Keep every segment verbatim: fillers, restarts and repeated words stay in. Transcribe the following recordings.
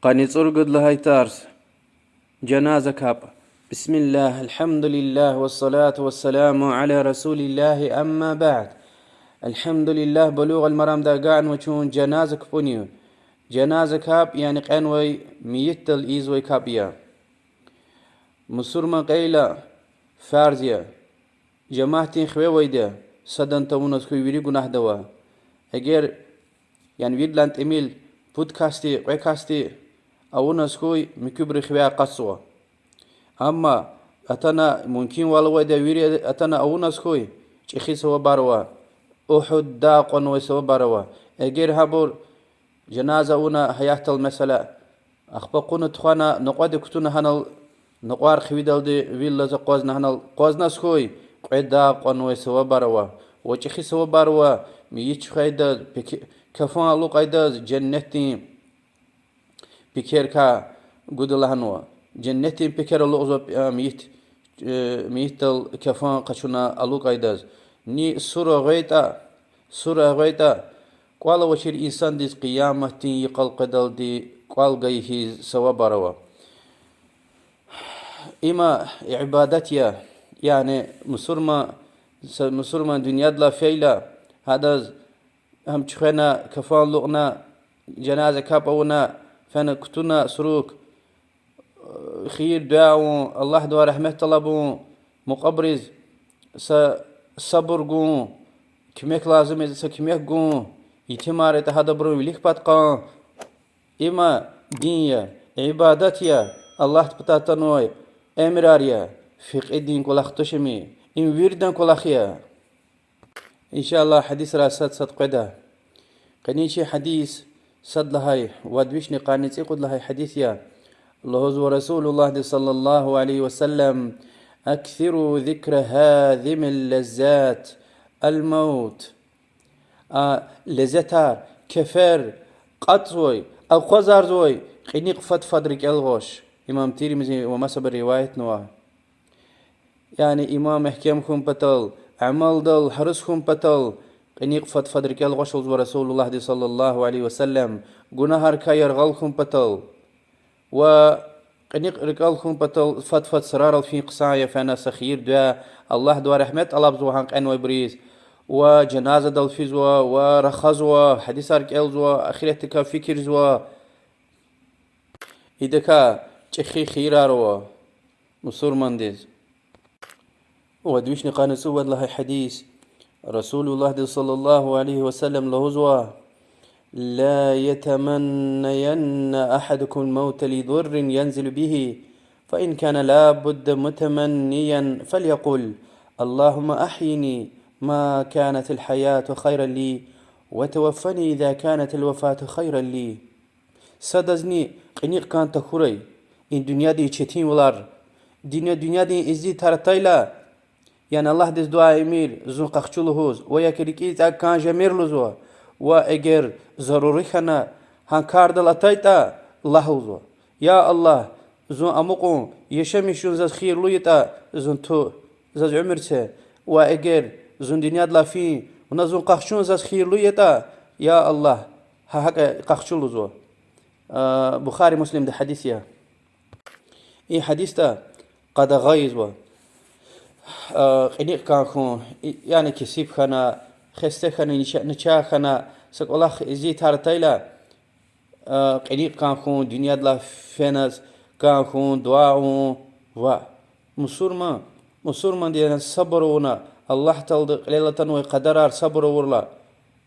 Къанни цӀуругуд лагьай тарс. Жаназа капӀ. بسم الله، الحمد لله، والصلاة والسلام على رسول الله، أما بعد. الحمد لله, Булугъул Марамда агакьнава чун жаназа капӀунив. Жаназа капӀ, яни кьенвай мейитдал ийизвай капӀ я. Мусурман къейила фарз я. Жамаатдин хиве авайди я, садан тавуназ хьуй вири гунагьда ава. Эгер, яни виридалай тӀимил пуд касди, кьве касди авуназ хьуй, муькуьбуру хиве акъатзава. Амма атана, мумкинвал авайди я, вири атана авуназ хьуй, чӀехи савабар ава, Угьуд дагъ кьванвай савабар ава. Эгер гьабур жаназа авуна гьаятдал, месела, ахпа кьуна тухвана, накьвадик кутуна гьанал, накьвар хивидалди виллаз акъвазна гьанал акъвазназ хьуй, кьве дагъ кьванвай савабар ава. Ва чӀехи савабар ава мейит чуьхвейдаз, пек-, кафан алукӀайдаз, женнетдин пекерикай гуда лагьанва. Женнетдин пекер алукӀзава, а, мейит, э, мейитдал кафан къачуна алукӀайдаз. Ни сура гъвейтӀа, сура гъвейтӀа, кӀвал авачир инсандиз къияматдин йикъал къведалди кӀвал гайи хьиз савабар ава. Има ибадат я, яни мусурман, са-, мусурман дуьньядилай фейила, гьадаз гьам чуьхвена, кафан алукӀна, жаназа капӀ авуна, фена кутуна сурук, хийир-дуьа авун, Аллагьдивай рагьмет тӀалабун, мукьвабуруз са сабур гун, куьмек лазим яз са куьмек гун, етимар ятӀа гьадабурун вилик пад кьун. Има дин я, ибадат я, Аллагьдин патай атанвай эмирар я, фикьидин кӀвалах туш им, им виридан кӀвалах я. Иншаллагь, гьадисрай сад-сад къведа. Къенин чи гьадис сад лагьай, вад вишни къанни цӀикьуд лагьай гьадис я. Лугьузва Расулуллагьди صلى الله عليه وسلم: أكثروا ذكر هاذم اللذات، الموت. А лезетар, кефер кьатӀзавай, акъвазарзавай кьиникь фад-фад рикӀел гъваш. Имам Тирмизи ва масабуру риваятнава. Яни иман мягькем хьун патал, амалдал гьарис хьун патал, кьиникь фад-фад рикӀел гъваш лугьузва Расулуллагьди صلى الله عليه وسلم, гунагьрикай яргъал хьун патал. Ва кьиникь рикӀел хьун патал фад-фад сурарал фин хъсан я, фена са хийир-дуьа, Аллагьдивай рагьмет тӀалабзава гьа кьенвайбуруз, ва жаназадал физва, ва рахазва, гьадисар кӀелзава, ахиратдикай фикирзава. Идакай чӀехи хийирар ава мусурмандиз. Вад вишни къанни цӀувад лагьай гьадис. Расулуллагьди صلى الله عليه وسلم лугьузва: لا يتمنين أحدكم الموت لضر ينزل به، فإن كان لا بد متمنيا فليقل: اللهم أحيني ما كانت الحياة خيرا لي، وتوفني إذا كانت الوفاة خيرا لي. Садазни кьиникь кӀан тахьурай, и дуьньядин четинвилер, дуьнья-, дуьньядин иззи тар атайла, яни Аллагьдиз дуьа ийимир, зун къахчу лугьуз, ва я рикӀиз цӀакӀ кӀан жемир лугьузва, ва эгер зарури хьана, гьа кардал атайтӀа, лагь лугьузва: Я Аллагь, зун амукьун, яшамиш жун заз хийирлу ятӀа, зун ту, заз уьмуьр це, ва эгер зун дуьньядилай фин, вуна зун къахчун заз хийирлу ятӀа, я Аллагь, гьа гьакӀа къахчу лугьузва. А, Бухари, Муслимда гьадис я. И гьадисда къадагъа ийизва, а, кьиникь кӀан хьун, и-, яни кесиб хьана, хесте хьана, нача-, начагъ хьана, са кӀвалах иззи тар атайла, а, кьиникь кӀан хьун, дуьньядилай феназ кӀан хьун, дуьа авун ва мусурман, мусурманди яна сабур авуна, Аллагь Таалади кьилел атанвай къадарар сабур авурла,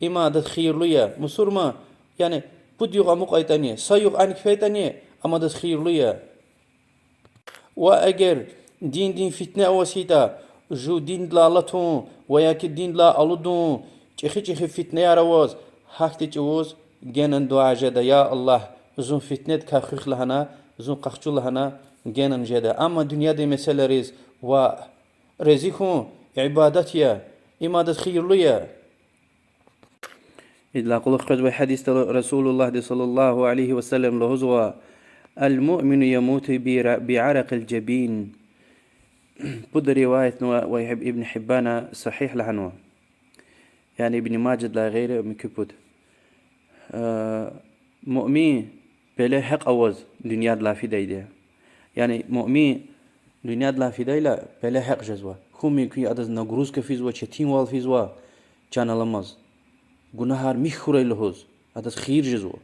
им адаз хийирлу я. Мусурман, яни пуд югъ амукьайтӀани, са югъ аник фейтӀани, ам адаз хийирлу я. Ва эгер диндин фитне аваз хьайитӀа, жув диндилай алатун ва я ки диндилай алудун, чӀехи-чӀехи фитнеяр аваз, гьахьтин чӀавуз генани дуьа жеда: Я Аллагь, зун фитнедикай хуьх лагьана, зун къахчу лагьана, генани жеда. Амма дуьньядин месэлайриз ваъ, рази хьун ибадат я, им адаз хийирлу я. Идалай кьулухъ къвезвай гьадисда Расулуллагьди صلى الله عليه وسلم лугьузва: المؤمن يموت بر-، بعرق الجبين. Пуд риваятнава ва Ибн Гьиббана сагьигь лагьанва. Яни Ибн Мажадилай гъейри муькуь пуд. Э, муъмин пеле гьекь аваз дуьньядилай фидайди я. Яни муъмин дуьньядилай фидайла пеле гьекь жезва. Хьун мумкин я, адаз нагрузка физва, четинвал физва, чан аламаз. Гунагьар михь хьурай лугьуз, адаз хийир жезва.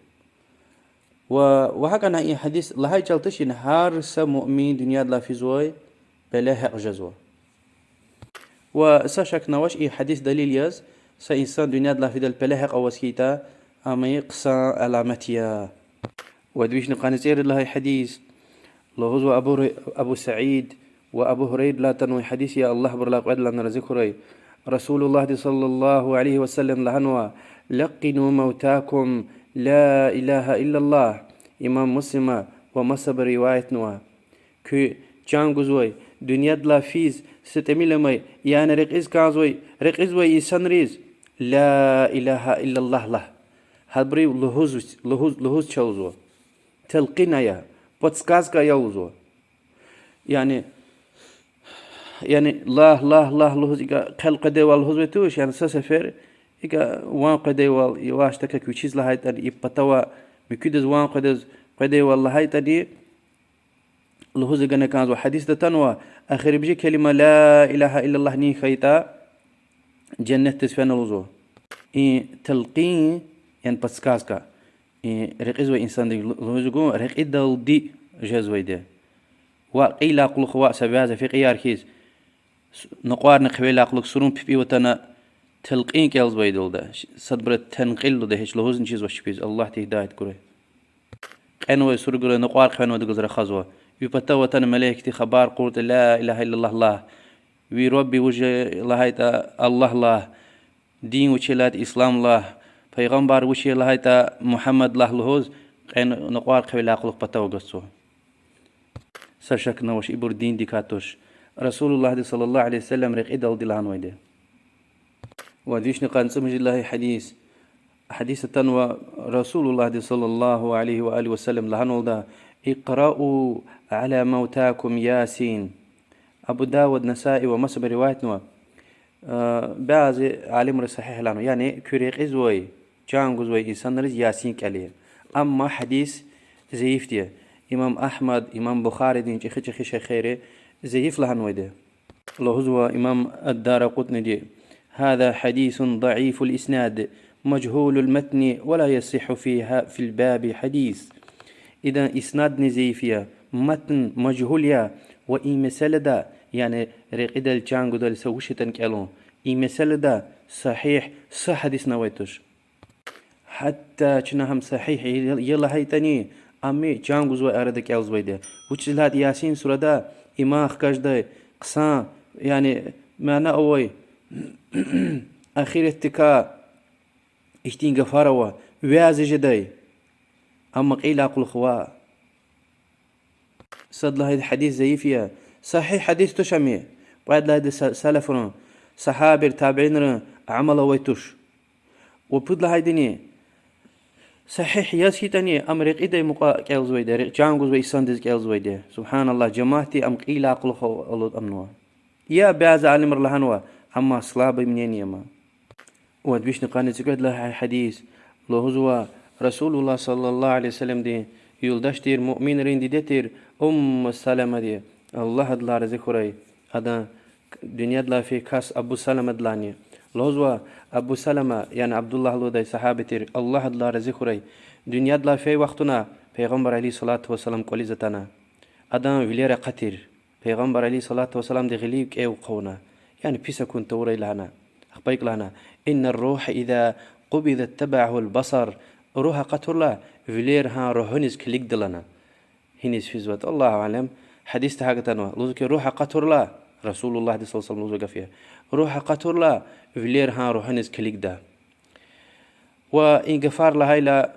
Ва, ва гьакӀни и гьадис лагьай чӀал тушни, гьар са муъмин дуьньядилай физвай пеле гьекь жезва. Ва са шакни авач, и гьадис далил яз, са инсан дуьньядилай фидайла пеле гьекь аваз хьайитӀа, ам и хъсан аламат я. Вад вишни къанни цӀерид лагьай гьадис. Лугьузва Абу Р-, Абу Саид ва Абу Гьурайрадилай атанвай гьадис я, Аллагь абурулай кьвед лагьана рази хьурай. Расулуллагьди صلى الله عليه وسلم лагьанва: لقنوا موتاكم لا إله إلا الله. Имам Муслима ва масабуру риваятнава. Куь чан гузвай, дуьньядилай физ, са тӀимил амай, яни рекьиз кӀанзавай, рекьизвай инсанриз لا إله إلا الله лагь. Гьабуру лугьуз, лугьуз, лугьуз чалузва. Талкъин ая, подсказка ая лугьузва. Яни, яни лагь, лагь, лагь лугьуз икӀа хъел къведайвал лугьузвай туш, яни са сефер икӀа ван къведайвал, яваш-такак вичиз лагьайтӀани, и патава муькуьдаз ван къведаз, къведайвал лагьайтӀани, лугьуз гана кӀанзава. Гьадисда атанва, эхиримжи келима لا إله إلا الله нин хьайитӀа, женнетдиз фена лугьузва. И талкъин, яни подсказка, и рекьизвай инсандиз лу-, лугьуз гун рекьидалди жезвайди. Ва кьейидалай кьулухъ ваъ, са бязи фекьияр хьиз, с-, накьварни хъиведалай кьулухъ сурун пипӀив атана, талкъин кӀелзавайди лугьуда. Садбуру танкъил лугьуда, гьич лугьузни чизвач чпиз, Аллагьди гьидайат гурай. Кьенвай сур гурай, накьвар хъвенвайдаз рахазва. Ви патав атана малаикди хабар кьуртӀа, لا إله إلا الله лагь. Ви Рабби вуж я лагьайтӀа, Аллагь лагь. Дин вуч я лагьайтӀа, Ислам лагь. Пайгъамбар вуч я лагьайтӀа, Мугьаммад лагь лугьуз, кьен-, накьвар хъиведалай кьулухъ патав гвазва. Са шакни авач, ибур диндикай туш. Расулуллагьди صلى الله عليه وسلم рекьидалди лагьанвайди. Вад вишни къанни цӀемуьжуьд лагьай гьадис. Гьадисда атанва, Расулуллагьди صلى الله عليه وآله وسلم лагьанвалда: اقرؤوا على موتاكم يس. Абу Давуд, Насаи ва масабуру риваятнава. Э, бязи алимри сагьигь лагьанва, яни куь рекьизвай, чан гузвай инсанриз Ясин кӀела. Амма гьадис зайифди я. Имам Агьмад, имам Бухаридин чӀехи-чӀехи шейхейри зайиф лагьанвайди. Лугьузва имам ад-Даракъутниди: هذا حديث ضعيف الإسناد مجهول المتن ولا يصح في ه-، في الباب حديث. Идан иснадни зайиф я, матн мажгьул я, ва и месэлада, яни рекьидал, чан гудал са вуч ятӀани кӀелун, и месэлада сагьигь са гьадисни авай туш. Гьатта чна гьам сагьигь я лагьайтӀани, ам чан гузвай арада кӀелзавайди я. Вучиз лагьайтӀа Ясин сурада иман хкаждай, хъсан, яни мана авай, ахиратдикай ихьтин гафар ава, вязи жедай. Амма кьейидалай кьулухъ ваъ. Сад лагьайди гьадис зайиф я. Сагьигь гьадис туш ам. Кьвед лагьайди са-, салафрин, сагьабийрин, табиинрин амал авай туш. Ва пуд лагьайдини, сагьигь яз хьайитӀани, ам рекьидай мукьва кӀелзавайди я, рекь-, чан гузвай инсандиз кӀелзавайди я. Субгьаналлагь, жемятди ам кьейидалай кьулухъ алукӀнава. Я бязи алимри лагьанва, амма слабое мнение я ам. Вад вишни къанни цӀикьвед лагьай гьадис. Лугьузва, Расулуллагь صلى الله عليه وسلمдин юлдаш тир, муъминрин диде тир Умму Саламади, Аллагь адалай рази хьурай, адан дуьньядилай фейи кас Абу Саламадилайни. Лугьузва, Абу Салама, яни Абдуллагь лугьудай сагьаби тир, Аллагь адалай рази хьурай, дуьньядилай фейи вахтунда Пайгъамбар عليه الصلاة والسلام кӀвализ атана. Адан вилер акъатир. Пайгъамбар عليه الصلاة والسلامди гъилив кӀев хъувуна, яни пис акун тавурай лагьана. Ахпа икӀ лагьана: إن الروح إذا قبضت تبعه البصر. Руьгь акъатурла, вилер гьа руьгьуниз килигда лагьана. Гьиниз физватӀа, الله أعلم, гьадисда гьакӀ атанва. Лугьузва хьи, руьгь акъатурла, Расулуллагьди صلى الله عليه وسلم лугьузвай гаф я. Руьгь акъатурла, вилер гьа руьгьуниз килигда. Ва и гафар лагьайла,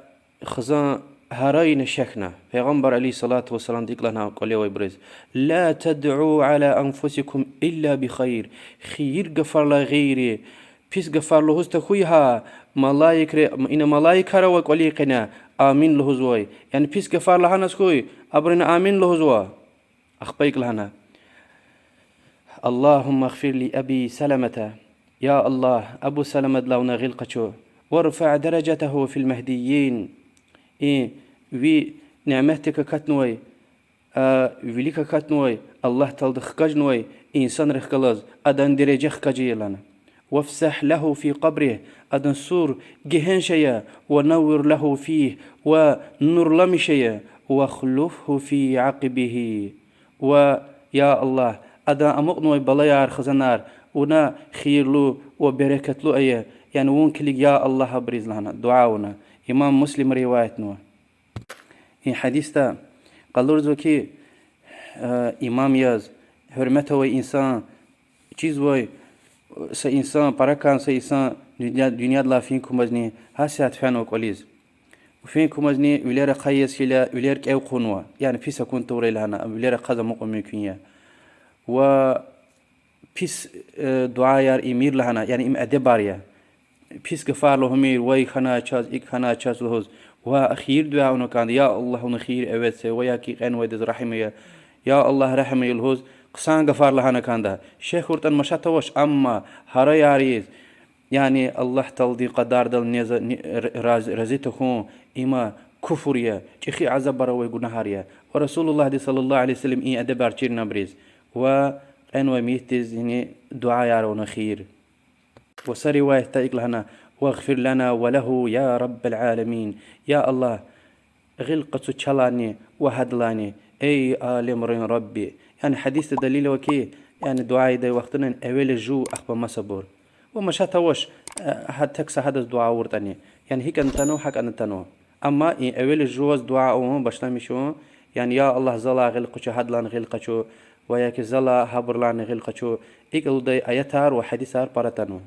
хизан гьарайна, шехьна. Пайгъамбар عليه الصلاة والسلامди икӀ лагьана кӀвале авайбуруз: لا تدعوا على أنفسكم إلا بخير. Хийир гафарилай гъейри, пис гафар лугьуз тахьуй гьа, малаикри, ина малаикар ава кӀвалин къене, амин лугьузвай. Яни пис гафар лагьаназ хьуй, абуру ина амин лугьузва. Ахпа икӀ лагьана: اللهم اغفر لأبي سلمة. Я Аллагь, Абу Саламадилай вуна гъил къачу. وارفع درجته في المهديين. И ви Няметдик акатнавай, а, вилик акатнавай, Аллагь Таалади хкажнавай инсанрихъ галаз адан дережа хкажи лагьана. وافسح له في قبره, адан сур гегьенш ая, ونور له فيه, ва нурламиш ая, واخلفه في عقبه. Ва, я Аллагь, адан амукьнавай балаяр, хизанар вуна хийирлу ва берекатлу ая, яни вун килиг, я Аллагь, абуриз лагьана дуьа авуна. Имам Муслима риваятнава. И гьадисда къалурзава хьи, э, имам яз, гьуьрмет авай инсан, чизвай са инсан, пара кӀан са инсан дуьнья-, дуьньядилай фин кумазни гьасятда фенва кӀвализ. Фин кумазни вилер ахъа яз хьайила, вилер кӀев хъувунва. Яни пис акун тавурай лагьана, вилер ахъаз амукьун мумкин я. Ва пис, э, дуьаяр ийимир лагьана, яни им эдебар я. Пис гафар лугьумир, вай хьана чаз, икӀ хьана чаз лугьуз. Ва хийир дуьа авуна кӀанда, я Аллагь, вуна хийир эвед це, ва я ки кьенвайдаз регьим ая, я Аллагь, регьим ая лугьуз, хъсан гафар лагьана кӀанда. ШехьуртӀани машат авач, амма гьараяр ийиз, яни Аллагь Тааладин къадардал не за-, не, р-, раз-, рази тахьун, има куфр я, чӀехи азабар авай гунагьар я. Ва Расулуллагьди صلى الله عليه وسلم и эдебар чирна абуруз. Ва кьенвай мейитдиз яни дуьаяр авуна хийир. Ва са риваятда икӀ лагьана: واغفر لنا وله يا رب العالمين. Я Аллагь, гъил къачу чалайни ва гьадалайни, эй алемрин Рабби. Яни гьадисда далил ава хьи, яни дуьа ийидай вахтунда эвела жув, ахпа масабур. Ва машат авач, э, гьа тек са гьадаз дуьа авуртӀани. Яни гьикӀ атанва, гьакӀ атанва. Амма и эвела жуваз дуьа авун башламишун, яни я Аллагь, залай гъил къачу, гьадалайни гъил къачу, ва я ки залай, гьабурулайни гъил къачу, икӀ лугьудай аятар ва гьадисар пара атанва.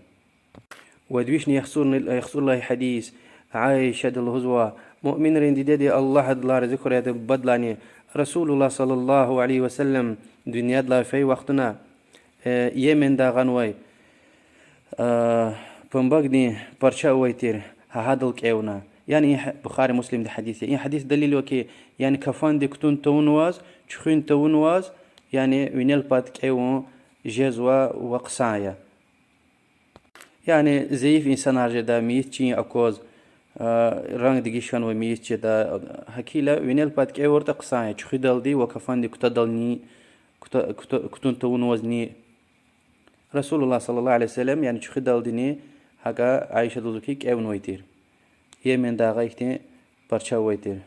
Вад вишни яхцӀурни-, яхцӀурлагьай гьадис. Айишади лугьузва, муъминрин дидеди, Аллагь адалай рази хьурай адан бубадилайни, Расулуллагь صلى الله عليه وسلم дуьньядилай фей вахтунда, э, Йемендай гъанвай, э, памбагдин парча авай тир, гьа гьадал кӀевна. Яни и гь-, Бухари, Муслимдин гьадис я. И гьадис далил ава хьи, яни кафанди кутун тавунваз, чуьхуьн тавунваз, яни винел пад кӀевун жезва ва хъсан я. Яни зайиф инсанар жеда, мейит чин акваз, а, ранг дегиш хьанвай мейит жеда, гьакӀ хьайила винел пад кӀевуртӀа хъсан я, чуьхуьдалди ва кафанди кутадални, кута-, кута-, кутун тавунвазни. Расулуллагь صلى الله عليه وسلم, яни чуьхуьдалдини, гьакӀа Айишади лугьузва хьи, кӀевнавай тир. Йемендай гъайи ихьтин парча авай тир.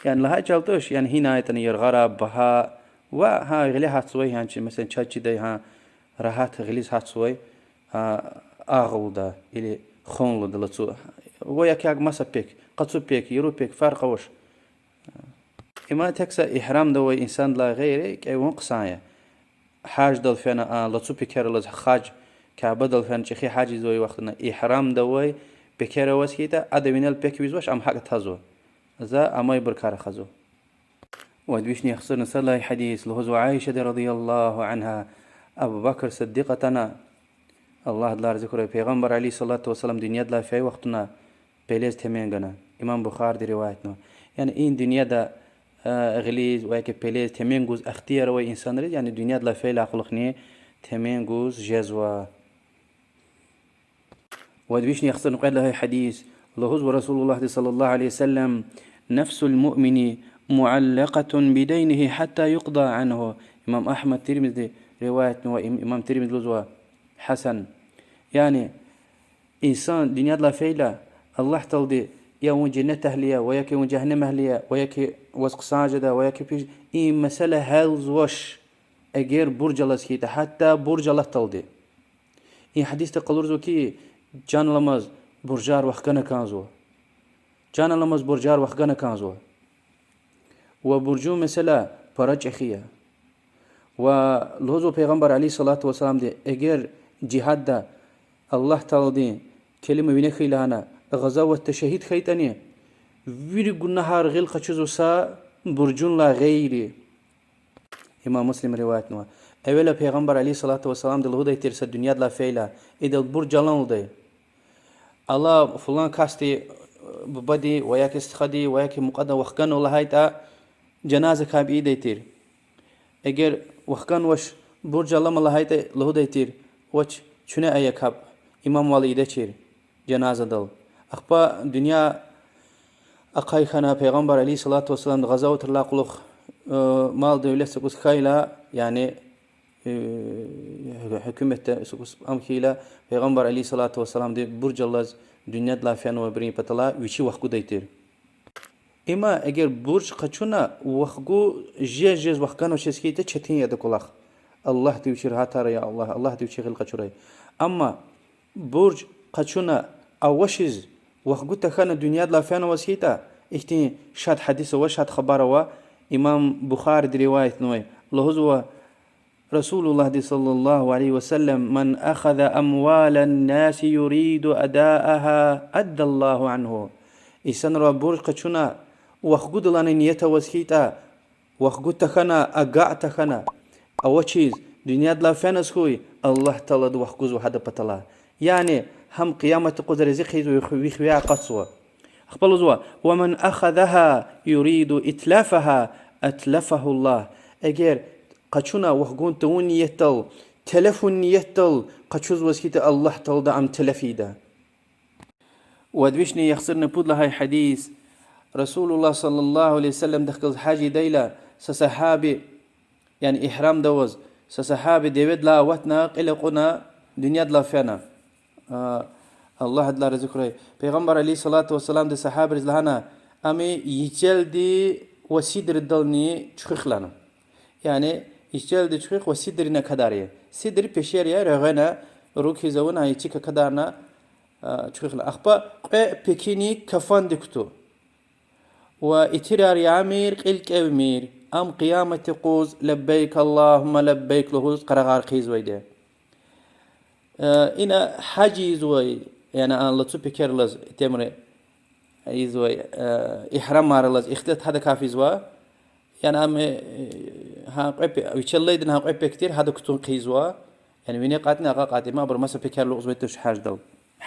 Яни лагьай чӀал туш, яни гьинай ятӀани яргъара багьа ва гьа гъиле гьатзавай, яни чи, меселан, чаз чидай гьа рагьат гъилиз гьатзавай, а, агъулда или хунлуда лацу. Ва я ки гьакӀ маса пек, къацу пек, яру пек, фаркь авач. Има тек са игьрамда авай инсандилай гъейри кӀевун хъсан я. Гьаждал фена, а, лацу пекер алаз гьаж, Кябедал фена, чӀехи гьаж ийизвай вахтунда игьрамда авай пекер аваз хьайитӀа, ада винел пек ийизвач, ам гьакӀ тазва. За амайбур кар ахъазва. Вад вишни яхцӀурни сад лагьай гьадис, лугьузва Айишади رضي الله عنها, Абу Бакр Сиддикь атана, Аллагь адалай рази хьурай, Пайгъамбар عليه الصلاة والسلام дуьньядилай фей вахтунда пелез темен гана. Имам Бухариди риваятнава. Яни и дуьньяда, э, гъилиз ва я ки пелез темен гуз ихтияр авай инсанриз, яни дуьньядилай фейила кьулухъни темен гуз жезва. Вад вишни яхцӀурни кьвед лагьай гьадис, лугьузва Расулуллагьди صلى الله عليه وسلم: نفس المؤمن معلقة بدينه حتى يقضى عنه. Имам Агьмад, Тирмизиди риваятнава, им-, имам Тирмизи лугьузва гьасан. Яни инсан дуьньядилай фейила, Аллагь Таалади я вун женнет агьли я, ва я ки вун жегьеннем агьли я, ва я ки ваз хъсан жеда, ва я ки пис, и месэла гьялзавач, эгер бурж алаз хьайитӀа, гьатта бурж алатдалди. И гьадисда къалурзава хьи, чан аламаз буржар вахгана кӀанзава. Чан аламаз буржар вахгана кӀанзава. Ва буржун месэла пара чӀехи я. Ва лугьузва Пайгъамбар عليه الصلاة والسلامди, эгер жигьадда Аллагь Тааладин келима вине хьайила гьана, гъазаватда шагьид хьайитӀани, вири гунагьар гъил къачузва са буржунлай гъейри. Имам Муслим риваятнава. Эвела Пайгъамбар عليه الصلاة والسلامди лугьудай тир са дуьньядилай фейила, идал бурж алан лугьудай. Ала фулан касди, бубади, ва я ки стхади, ва я ки мукьвада вахгана лагьайтӀа, жаназа капӀ ийидай тир. Эгер вахганвач, бурж алама лагьайтӀа, лугьудай тир: вач, чуьне ая капӀ, имамвал ийидачир жаназадал. Ахпа дуьнья Ахъай хьана Пайгъамбар عليه الصلاة والسلام гъазаватрилай кьулухъ, э, мал-девлет са кӀус хьайила, яни, э, гьукуматда са кӀус ам хьайила, Пайгъамбар عليه الصلاة والسلامди бурж алаз дуьньядилай фенвайбурун паталай вичи вахгудай тир. Има эгер бурж къачуна, вахгу, жез-жез вахганвачиз хьайитӀа, четин я адан кӀвалах. Аллагьди вичи рагьатарай, я Аллагь, Аллагьди вичи гъил къачурай. Амма бурж къачуна, авачиз вахгу тахьана дуьньядилай фенваз хьайитӀа, ихьтин шад гьадис ава, шад хабар ава, имам Бухариди риваятнавай. Лугьузва Расулуллагьди صلى الله عليه وسلم: من أخذ أموال الناس يريد أداءها أدى الله عنه. Инсанри бурж къачуна, вахгудалайни ният аваз хьайитӀа, вахгу тахьана, агакь тахьана, авачиз дуьньядилай феназ хьуй, Аллагь Таалади вахгузва гьадан паталай. Яни гьам къиямат юкъуз рази хъийизва, ви хивяй акъатзава. Ахпа лугьузва: ومن أخذها يريد إتلافها أتلفه الله. Эгер къачуна вахгун тавун ниятдал, телефун ниятдал къачузваз хьайитӀа, Аллагь Таалади ам телеф ийида. Вад вишни яхцӀурни пуд лагьай гьадис. Расулуллагь صلى الله عليه وسلمдихъ галаз гьаж ийидайла са сагьаби, яни игьрамда аваз, са сагьаби деведилай аватна, кьил акьуна, дуьньядилай фена. А, Аллагь адалай рази хьурай. Пайгъамбар عليه الصلاة والسلامди сагьабийриз лагьана: ам йичелди ва сидрдални чуьхуьх лагьана. Яни йичелди чуьхуьх ва сидрни а кадар я. Сидр пешер я, регъвена, руг хьиз авуна, йичик а кадарна, а, чуьхуьх лагьана. Ахпа кьве пекини кафандик кутур. Ва итирар ямир, кьил кӀевмир. Ам къиямат юкъуз لبيك اللهم لبيك лугьуз къарагъар хъийизвайди я. Э, ина гьаж ийизвай, яни а лацу пекер алаз итимри ийизвай, э, игьрамар алаз ихтилат гьадакай физва. Яни ам, э, гьа кьве пе-, вичеллайдини гьа кьве пек тир, гьада кутун хъийизва. Яни вине кьатӀни, агъа кьатӀни, ма абур маса пекер алукӀзавай туш гьаждал,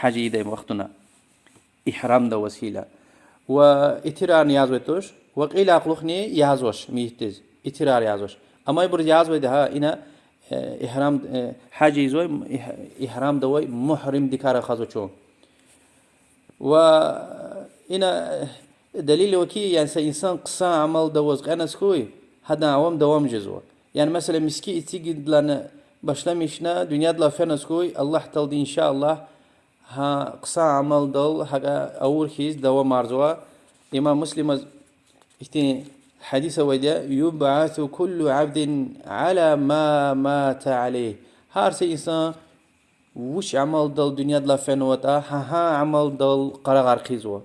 гьаж ийидай вахтунда. Игьрамда аваз хьайила. Ва итирарни язвай туш, ва кьилай кьулухъни язвач мейитдиз, итирар язвач. Амайбуруз язвайди гьа ина, э, игьрам, э, гьаж ийизвай, игь-, игьрамда авай мугьримдикай рахазва чун. Ва ина, э, делил ава хьи, яни са инсан хъсан амалда аваз кьеназ хьуй, гьадан авам давам жезва. Яни, месела, миски эцигдалайни башламишна, дуьньядилай феназ хьуй, Аллагь Таалади, иншааллагь, гьа хъсан амалдал гьакӀа авур хьиз давамарзава. Имам Муслимаз ихьтин гьадис авайди я: يبعث كل عبد على ما مات عليه. Гьар са инсан вуч амалдал дуьньядилай фенватӀа, гьа, гьа амалдал къарагъар хъийизва.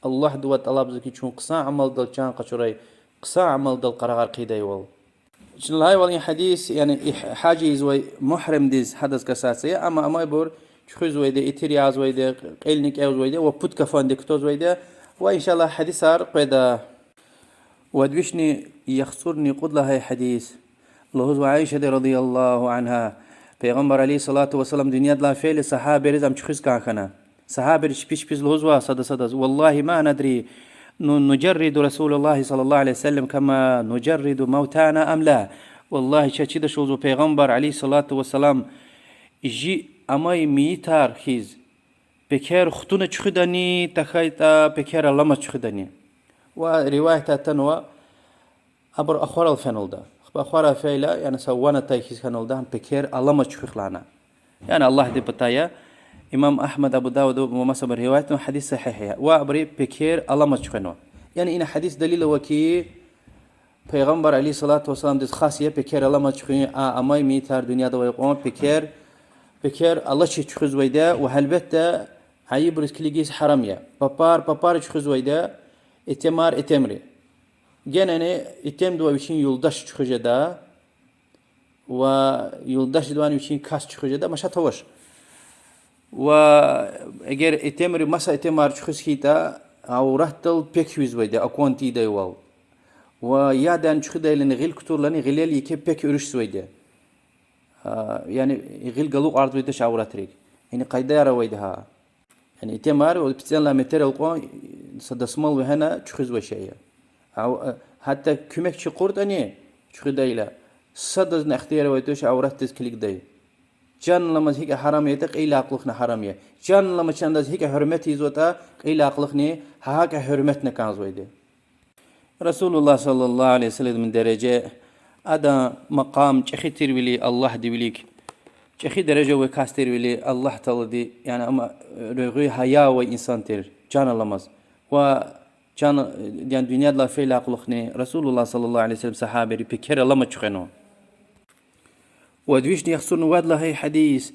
Аллагьдивай тӀалабзава хьи, чун хъсан амалдал чан къачурай, хъсан амалдал къарагъар хъийидайвал. Чна лагьайвал, и гьадис, яни и гьаж ийизвай мугьримдиз, гьадаз касаться я, амма амайбур чуьхуьзвайди, итир язвайди, кьилни кӀевзавайди ва пуд кафандик кутазвайди, ва, иншаллагь, гьадисар къведа. Вад вишни яхцӀурни кьуд лагьай гьадис. Лугьузва Аишади رضي الله عنها: Пайгъамбар عليه الصلاة والسلام дуьньядилай фейила, сагьабайриз ам чуьхуьз кӀан хьана. Сагьабайри чпи чпиз лугьузва сада садаз: والله ما ندري نجرد رسول الله صلى الله عليه وسلم كما نجرد موتانا أم لا. Валлагьи, чаз чидач, лугьузва, Пайгъамбар عليه الصلاة والسلام жи амай мейитар хьиз пекер хтӀунна чуьхуьдани, тахьайтӀа пекер аламаз чуьхуьдани. Ва риваятда атанва, абур ахварал феналда. Ахпа ахварал фейила, яни са ван атай хьиз хьаналда, гьам пекер аламаз чуьхуьх лагьана. Яни Аллагьдин патай я. Имам Агьмад, Абу Давуда ва масабуру риваятнава, гьадис сагьигь я. Ва абуру пекер аламаз чуьхвенва. Яни ина гьадис далил ава хьи, Пайгъамбар عليه الصلاة والسلامдиз хас я пекер аламаз чуьхуьн, а амай мейитар дуьньяда авай кьван пекер, пекер алачиз чуьхуьзвайди я ва гьелбетда, айибуруз килигиз гьарам я. Папар папари чуьхуьзвайди я, итимар итимри. Генани итимдивай вичин юлдаш чуьхуьз жеда, ва юлдашдивайни вичин кас чуьхуьз жеда, машат авач. Ва эгер итимри, маса итимар чуьхуьз хьайитӀа, авратдал пек физвайди я, акван тийидайвал. Ва яд яни чуьхуьдайлани, гъил кутурлани, гъилел еке пек уьруьшзавайди я. А, яни гъил галукьарзавайди туш авратрик. Яни къайдаяр авайди гьа. Яни итимар пицӀенлай метрел кьван са дасмал вегьена чуьхуьзвай шей я. Ав-, а, гьатта куьмекчи кьуртӀани чуьхуьдайла, садазни ихтияр авайди туш авратдиз килигдай. Чан аламаз гьикӀ гьарам ятӀа, кьейила кьулухъни гьарам я. Чан аламаз чандаз гьикӀ гьуьрмет ийизватӀа, кьейила кьулухъни гьакӀа гьуьрметна кӀанзавайди. Расулуллагь صلى الله عليه وسلمдин дережа, адан макъам чӀехи тирвиляй Аллагьдин вилик, чӀехи дережа авай кас тирвиляй Аллагь Таалади, яни ам регъуь гьая авай инсан тир, чан аламаз. Ва чан, яни дуьньядилай фейила кьулухъни Расулуллагь صلى الله عليه وسلم сагьабийри пекер аламаз чуьхвенва. Вад вишни яхцӀурни вад лагьай гьадис,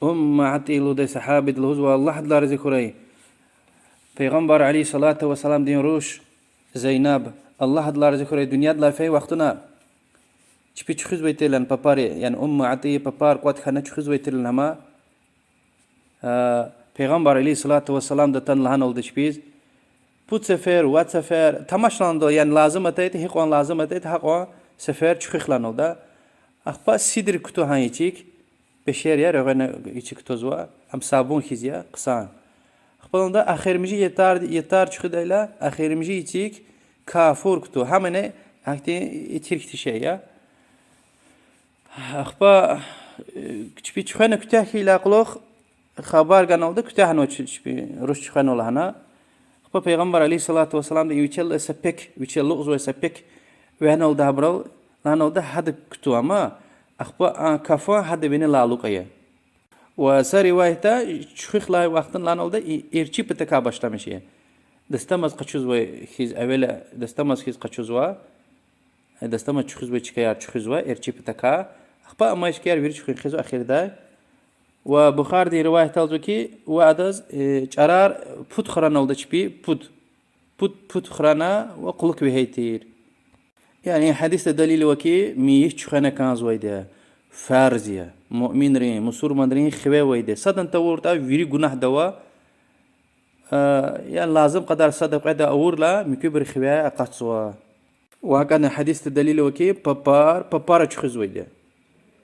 Умму АтӀий лугьудай сагьабиди лугьузва, Аллагь адалай рази хьурай, Пайгъамбар عليه الصلاة والسلامдин руш Зайнаб, Аллагь адалай рази хьурай, дуьньядилай фейи вахтунда чпи чуьхуьзвай тирлан папари, яни Умму АтӀий папар кӀватӀ хьана чуьхуьзвай тирлан ама, Пайгъамбар عليه الصلاة والسلامди атана лагьаналда чпиз: пуд сефер, вад сефер, тамашаланда, яни лазим атайтӀа, гьикьван лазим атайтӀа, гьакьван сефер чуьхуьх лагьаналда. Ахпа сидр кутугьан ичик, пешер я, регъвена ичик кутазва, ам сабун хьиз я, хъсан. Ахпа лагьаналда эхиримжи ятар, ятар чуьхуьдайла, эхиримжи ичик кафур кутугь, гьамани гьахьтин итир хьтин шей я. Ахпа чпи чуьхвена куьтягь хьайила кьулухъ хабар ганалда, куьтягьнава чпи, руш чуьхвенва лагьана. Ахпа Пайгъамбар عليه الصلاة والسلامди и вичел са пек, вичел алукӀзавай са пек вегьеналда гьабурал, лагьаналда гьада кутугь ама, ахпа а кафан гьада винелай алукӀ ая. Ва са риваятда чуьхуьх лагьай вахтунда лагьаналда и эрчӀи патахъай башламишзава. Дастамаз къачузвай хьиз, эвела дастамаз хьиз къачузва. Дастамаз чуьхуьзвай чкаяр чуьхуьзва эрчӀи патахъай. Ахпа амай чкаяр вири чуьхуьн хъийизва эхирдай. Ва Бухаридин риваятда лугьузва хьи, ва адаз чӀарар пуд храналда чпи, пуд, пуд, пуд храна ва кьулухъ вегьей тир. Яни гьадисда далил ава хьи, мейит чуьхвена кӀанзавайди я, фарз я, муъминрин, мусурманрин хиве авайди я. Садан тавуртӀа вири гунагьда ава, яни лазим кьадар сада-кьведа авурла, муькуьбур хиве акъатзава. Ва гьакӀни гьадисда далил ава хьи, папар папара чуьхуьзвайди я.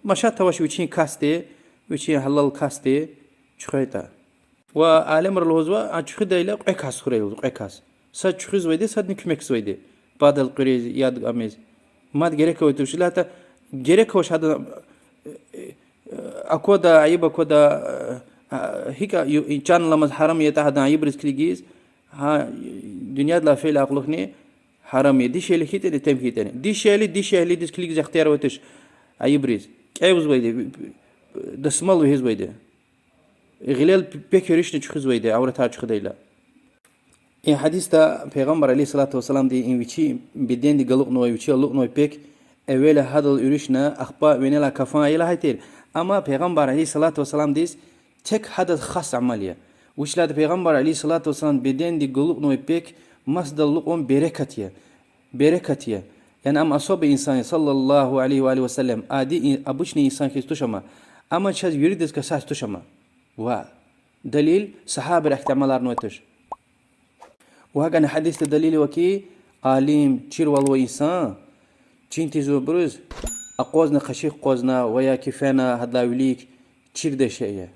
Машат авач вичин касди, вичин гьалал касди чуьхвейтӀа. Ва алимри лугьузва, а чуьхуьдайла кьве кас хьурай лугьуз, кьве кас. Сад чуьхуьзвайди, садни куьмекзавайди. Пад элкъуьриз, яд гамиз. Мад герек авай туш, иллаки герек авач гьадан аквада, айиб аквада, гьикӀ чан аламаз гьарам ятӀа гьадан айибриз килигиз, гьа дуьньядилай фейила кьулухъни гьарам я, дишегьли хьайитӀани, итим хьайитӀани. Дишегьли дишегьлидиз килигиз ихтияр авай туш айибриз. КӀевзавайди, дасмал вегьизвайди. Гъилел пек уьруьшни чуьхуьзвайди, авратар чуьхуьдайла. И гьадисда Пайгъамбар عليه الصلاة والسلامди и вичи бедендик галукьнавай, вичи алукьнавай пек эвела гьадал уьруьшна, ахпа винелай кафан ая лагьай тир. Амма Пайгъамбар عليه الصلاة والسلامдиз тек гьадаз хас амал я. Вучиз лагьайтӀа Пайгъамбар عليه الصلاة والسلام бедендик галукьнавай пек масадал алукьун берекат я. Берекат я. Яни ам особый инсан я, صلى الله عليه وآله وسلم. Ади, обычный инсан хьиз туш ам. Амма чаз виридаз касац туш ам. Ва далил, сагьабийри ахьтин амаларнавай туш. Ва гьакӀни гьадисда далил ава хьи, алим, чирвал авай инсан чин тийизвайбуруз акъвазна, къаши къвазна ва я кефена гьадалай вилик чирдай шей я.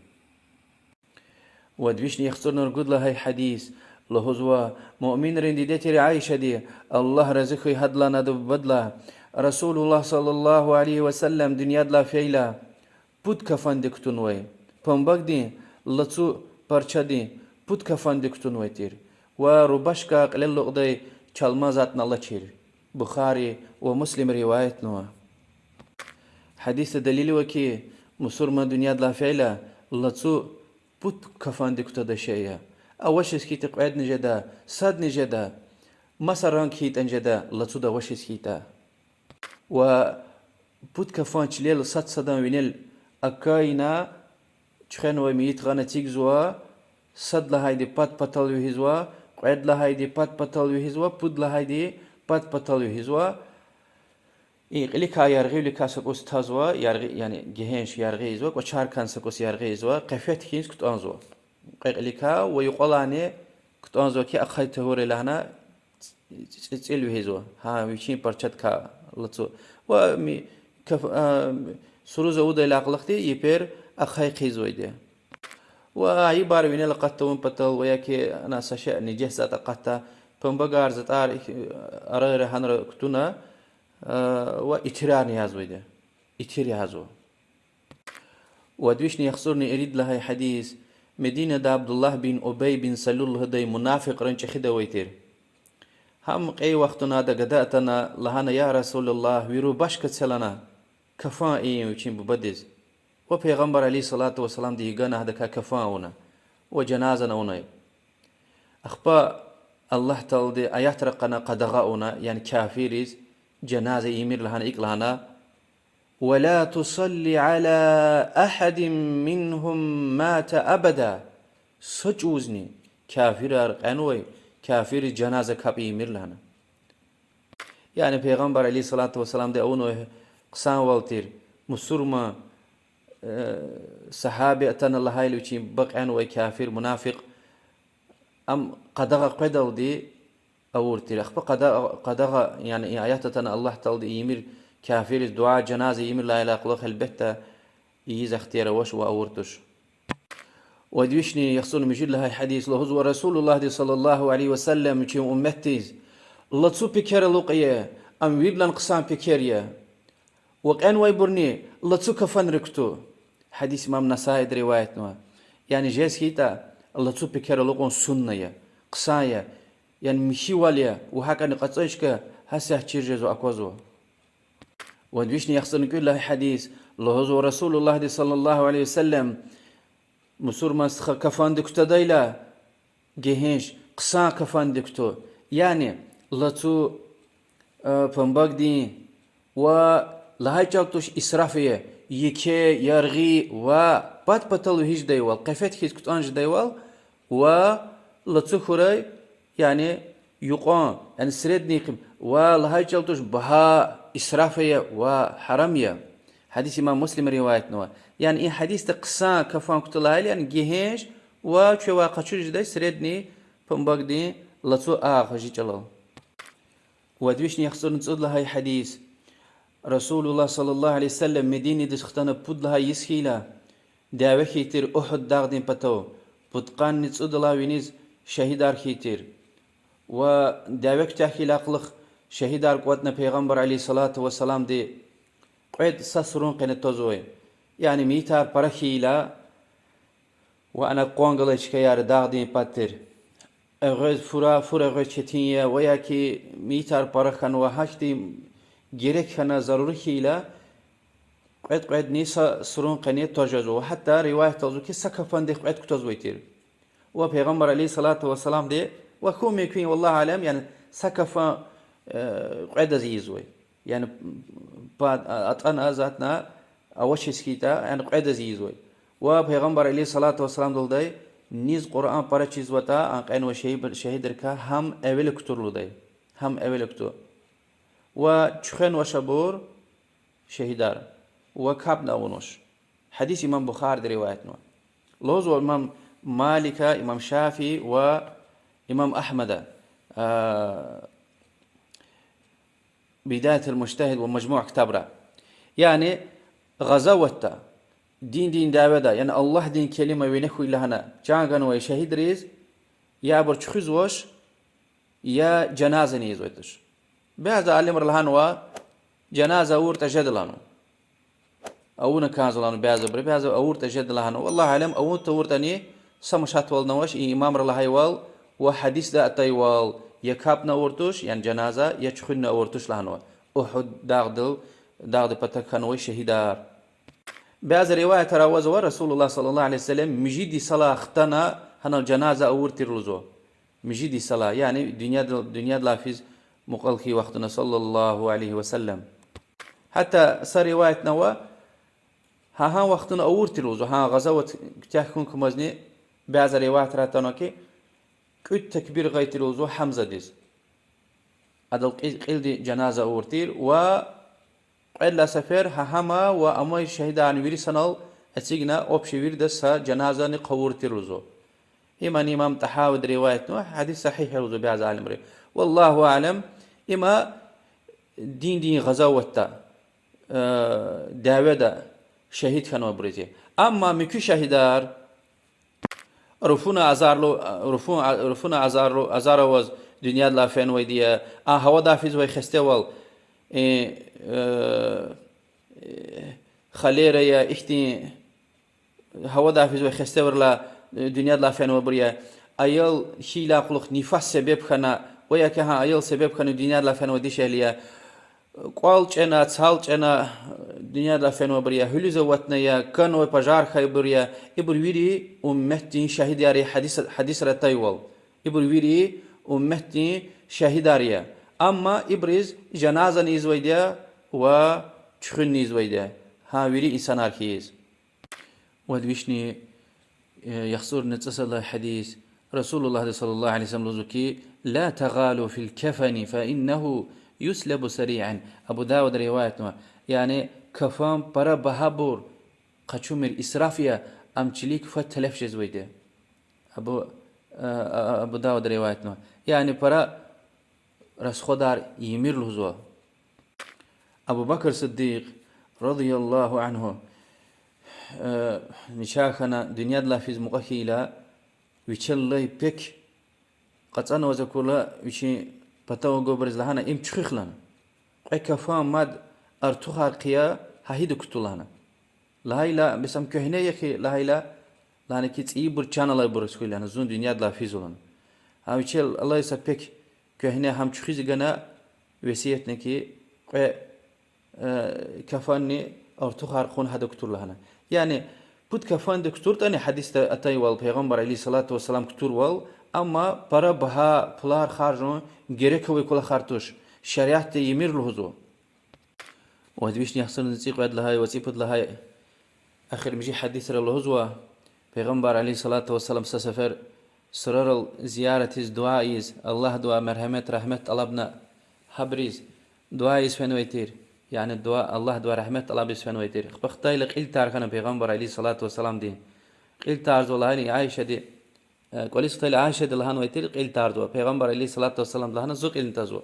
Вад вишни яхцӀурни ругуд лагьай гьадис. Лугьузва, муъминрин диде тир Аишади, Аллагь рази хьуй гьадалайни адан бубадилай, Расулуллагь صلى الله عليه وسلم дуьньядилай фейила, пуд кафанди кутунвай, памбагдин лацу парчадин пуд кафанди кутунвай тир ва рубашка кьилел алукьдай чалман затӀни алачир. Бухари ва Муслима риваятнава. Гьадисда далил ава хьи, мусурман дуьньядилай фейила, лацу пуд кафанди кутада шей я. Авачиз хьайитӀа кьведни жеда, садни жеда, маса ранг хьайитӀани жеда, лацуда авачиз хьайитӀа. Ва пуд кафан чилел сад-садан винел акайна, чуьхвенвай мейит гъана эцигзава, сад лагьайди пад патал вегьизва, кьвед лагьайди пад патал вегьизва, пуд лагьайди пад патал вегьизва. И кьиликай яргъивиликай са кӀус тазва, яргъи, яни гегьенш яргъи ийизва, кӀвачерикай са кӀус яргъи ийизва, къефет хьиз кутӀунзава. Кьве кьиликай ва юкьвалайни кутӀунзава хьи, ахъай тавурай лагьана, цӀи-, цӀи-, цӀил вегьизва. Гьа, вичин парчадикай лацу. Ва ми-, каф-, а, суруз авудайла кьулухъди епер ахъай хъийизвайди. Ва айибар винел акъат тавун патал ва я ки ана са шей нижес затӀ акъатда, памбагар, затӀар, арайра гьанра кутуна, а, ва итирарни язавайди. Итир язава. Вад вишни яхцӀурни ирид лагьай гьадис. Мединада Абдуллагь бин Убай бин Салул лугьудай мунафикьрин чӀехида авай тир. Гьам кьей вахтунда гада атана, лагьана: Я Расулуллагь, ви рубашка це лагьана, кафан ийин вичин бубадиз. Ва Пайгъамбар عليه الصلاة والسلامди гана гьадакай кафан авуна ва жаназани авунай. Ахпа Аллагь Таалади аятра кьана, къадагъа авуна, яни кафирриз жаназа ийимир лагьана, икӀ лагьана: ولا تصل على أحد منهم مات أبدا. Са чӀавузни, кафирар кьенвай, кафирриз жаназа капӀ ийимир лагьана. Яни Пайгъамбар عليه الصلاة والسلامди авунвай хъсанвал тир, мусурман, э, сагьаби атана лагьайла вичин буба кьенвай кафир, мунафикь, ам къадагъа къведалди авур тир. Ахпа къада-, къадагъа, яни и аят атана, Аллагь Таалади ийимир, кафирриз дуьа, жаназа ийимир лагьайдалай кьулухъ, гьелбетда, ийиз ихтияр авач ва авур туш. Вад вишни яхцӀурни муьжуьд лагьай гьадис. Лугьузва Расулуллагьди صلى الله عليه وسلم вичин умметдиз: лацу пекер алукӀ ая, ам виридалай хъсан пекер я. Ва кьенвайбурни лацу кафанрик куту. Гьадис имам Насаиди риваятнава. Яни жез хьайитӀа, лацу пекер алукӀун сунна я, хъсан я, яни михьивал я, ва гьакӀни кьацӀай чка гьасятда чир жезва, аквазва. Вад вишни яхцӀурни кӀуьд лагьай гьадис. Лугьузва Расулуллагьди صلى الله عليه وسلم: мусурман стха кафандик кутадайла, гегьенш, хъсан кафандик куту. Яни лацу, э, памбагдин ва лагьай чӀал туш исраф ая, еке, яргъи ва пад-патал вегьиз жедайвал, къефет хьиз кутӀун жедайвал, ва лацу хьурай, яни юкьван, яни средний къим-, ва лагьай чӀал туш багьа, исраф ая ва гьарам я. Гьадис имам Муслима риваятнава. Яни и гьадисда хъсан кафан куту лагьайла, яни гегьенш ва чуьвай къачуз жедай средний памбагдин лацу агъ, жи чӀалал. Вад вишни яхцӀурни цӀуд лагьай гьадис. Расулуллагь صلى الله عليه وسلم Мединадиз хтана пуд лагьай йис хьайила, дяве хьайи тир Угьуд дагъдин патав, пудкъанни цӀудалай виниз шагьидар хьайи тир. Ва дяве куьтягь хьайидалай кьулухъ шагьидар кӀватӀна Пайгъамбар عليه الصلاة والسلامди кьвед са сурун къене твазвай. Яни мейитар пара хьайила, ва ана къван галай чкаяр дагъдин пад тир. Эгъвез фура, фур эгъвез четин я, ва яки мейитар пара хьанва, гьахьтин герек хьана, зарури хьайила, кьвед-кьведни са сурун къене тваз жезва. Ва гьатта риваятда лугьузва хьи, са кафандихъ кьвед кутазвай тир. Ва Пайгъамбар عليه الصلاة والسلامди, ва хьун мумкин, والله أعلم, яни са кафан, э, кьведаз ийизвай. Яни пад, а, атӀана, затӀна авачиз хьайитӀа, яни кьведаз ийизвай. Ва Пайгъамбар عليه الصلاة والسلامди лугьудай: низ Къуръан пара чизватӀа, ан кьенвай шагьид-, шагьидрикай гьам эвел кутур лугьудай. Гьам эвел кутур. Ва чуьхвенвач абур, шагьидар, ва капӀни авунвач. Гьадис имам Бухариди риваятнава. Лугьузва имам Малика, имам Шафии ва имам Агьмада, а, بداية المجتهد ва مجموع ктабра. Яни гъазаватда, диндин дяведа, яни Аллагьдин келима вине хьуй лагьана чан ганвай шагьидриз я абур чуьхуьзвач, я жаназани ийизвай туш. Бязи алимри лагьанва, жаназа авуртӀа жеда лагьанва. Авуна кӀанзава лагьанва бязибуру, бязи авуртӀа жеда лагьанва. والله أعلم, авун тавуртӀани са машатвални авач, и имамри лагьайвал ва гьадисда атайвал, я капӀни авур туш, яни жаназа, я чуьхуьнни авур туш лагьанва Угьуд дагъдал, дагъдин патав хьанвай шагьидар. Бязи риваятра авазва, رسول الله صلى الله عليه وسلم муьжуьд йисалай хтана гьанал жаназа авур тир лугьузва. Муьжуьд йисалай, яни дуьньядал-, дуьньядилай физ мукьвал хьайи вахтунда, صلى الله عليه وسلم. Гьатта са риваятни ава, гьа-, гьа вахтунда авур тир лугьузва, гьа гъазават куьтягь хьун кумазни, бязи риваятра атанва хьи, кӀуьд такбир гъайи тир лугьузва Гьамзадиз. Адал кьи-, кьилди жаназа авур тир ва кьвед лагьай сефер гьа-, гьама ва амай шагьидарни вири санал эцигна, общий вирида са жаназани хъувур тир лугьузва. Имани имам ТӀагьавиди риваятнава, гьадис сагьигь я лугьузва бязи алимри. والله أعلم, има диндин гъазаватда, э, дяведа шагьид хьанвайбуруз я. Амма муькуь шагьидар, руфуна азарлу, руфун-, руфуна азарлу, азар аваз дуьньядилай фенвайди я, а гьавадай физвай хестевал, э, э, холера я, ихьтин гьавадай физвай хестеврилай, э, дуьньядилай фенвайбур я. Аял хьайидалай кьулухъ нифас себеб хьана, ва я ки гьа аял себеб хьана дуьньядилай фенвай дишегьли я. КӀвал чӀена, цал чӀена, э, дуьньядилай фенвайбур я, гьуьлуьз аватна я, канвай пожар хьайибур я. Ибур вири умметдин шагьидар я, гьадис, гьадисра атайвал. Ибур вири умметдин шагьидар я. Амма ибуруз жаназани ийизвайди я ва чуьхуьнни ийизвайди я. Гьа вири инсанар хьиз. Вад вишни, э, яхцӀурни цӀусад лагьай гьадис. Расулуллагьди صلى الله عليه وسلم лугьузва ки: لا تغالوا في الكفن فإنه يسلب سريعا. Абу Давуда риваятнава. Яни кафан пара багьабур къачумир, исраф я, ам чилик фад телеф жезвайди я. Абу, э, э, Абу Давуда риваятнава. Яни пара расходар ийимир лугьузва. Абу Бакр Сиддикь رضي الله عنه, э, начагъ хьана дуьньядилай физ мукьва хьайила, вичел алай пек кьацӀанваз акурла, вичин патав гвайбуруз лагьана: им чуьхуьх лагьана. Кьве кафан мад артухар хъия, гьа гьида кутур лагьана. Лагьайла, бес ам куьгьне я хьи, лагьайла, лагьана ки цӀийибур чан алайбуруз хьуй лагьана, зун дуьньядилай физва лагьана. Гьа вичел алай са пек куьгьне, гьам чуьхуьз гана, весиятна ки кьве, э, кафанни артухар кьун гьада кутур лагьана. Яни пуд кафанда кутуртӀани, гьадисда атайвал, Пайгъамбар عليه الصلاة والسلام кутурвал, амма пара багьа пулар харжун герек авай кӀвалахар туш, шариатди ийимир лугьузва. Вад вишни яхцӀурни цӀикьвед лагьай ва цӀипуд лагьай эхиримжи гьадисра лугьузва: Пайгъамбар عليه الصلاة والسلام са сефер сурарал зияратиз, дуьа ийиз, Аллагьдивай мергьемет, рагьмет тӀалабна, гьабуруз дуьа ийиз фенвай тир. Яни дуьа, Аллагьдивай рагьмет тӀалабиз фенвай тир. Ахпа хтайла кьил тар хьана Пайгъамбар عليه الصلاة والسلامди. Кьил тарзава лагьана Айшади, э, кӀвализ хтайла Айшади лагьанвай тир, кьил тарзава. Пайгъамбар عليه الصلاة والسلامди лагьана: зун кьилни тазва.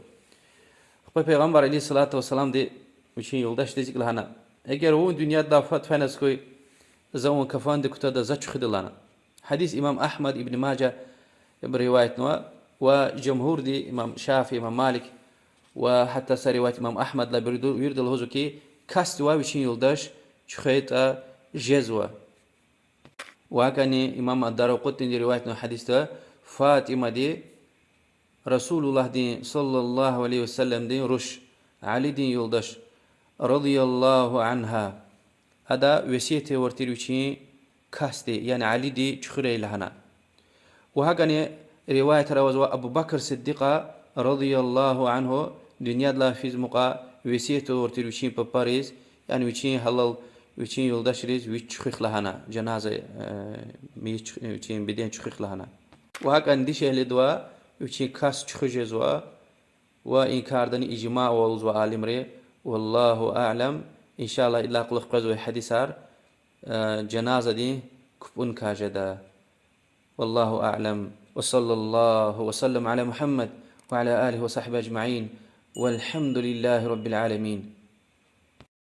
Ахпа Пайгъамбар عليه الصلاة والسلامди вичин юлдашдиз икӀ лагьана: эгер вун дуьньядилай фад феназ хьуй, за вун кафанда кутада, за чуьхуьда лагьана. Гьадис имам Агьмад, Ибн Мажа ибур риваятнава ва жумгьурди, имам Шафии, имам Малик ва гьатта са риваят имам Агьмадалай вирида, вирида лугьузва ки, касдивай вичин юлдаш чуьхвейтӀа жезва. Ва гьакӀни имам ад-Даракъутниди риваятнавай гьадисда, ФатӀимади, Расулуллагьдин صلى الله عليه وسلمдин руш, Алидин юлдаш, رضي الله عنها, ада весият авур тир вичин касди, яни Алиди чуьхуьрай лагьана. Ва гьакӀни риваятра авазва Абу Бакр Сиддикьа رضي الله عنه дуьньядилай физ мукьва весият авур тир вичин папариз, яни вичин гьалал, вичин юлдашриз вич чуьхуьх лагьана, жаназа, э, мейит чуьх-, вичин беден чуьхуьх лагьана. Ва гьакӀни дишегьлидивай вичин кас чуьхуьз жезва, ва и кардани ижмаъ ава лугьузва алимри, والله أعلم. إن شاء الله, идалай кьулухъ къвезвай гьадисар, э, жаназадин капӀуникай жеда. والله أعلم، وصلى الله وسلم على محمد وعلى آله وصحبه أجمعين، والحمد لله رب العالمين.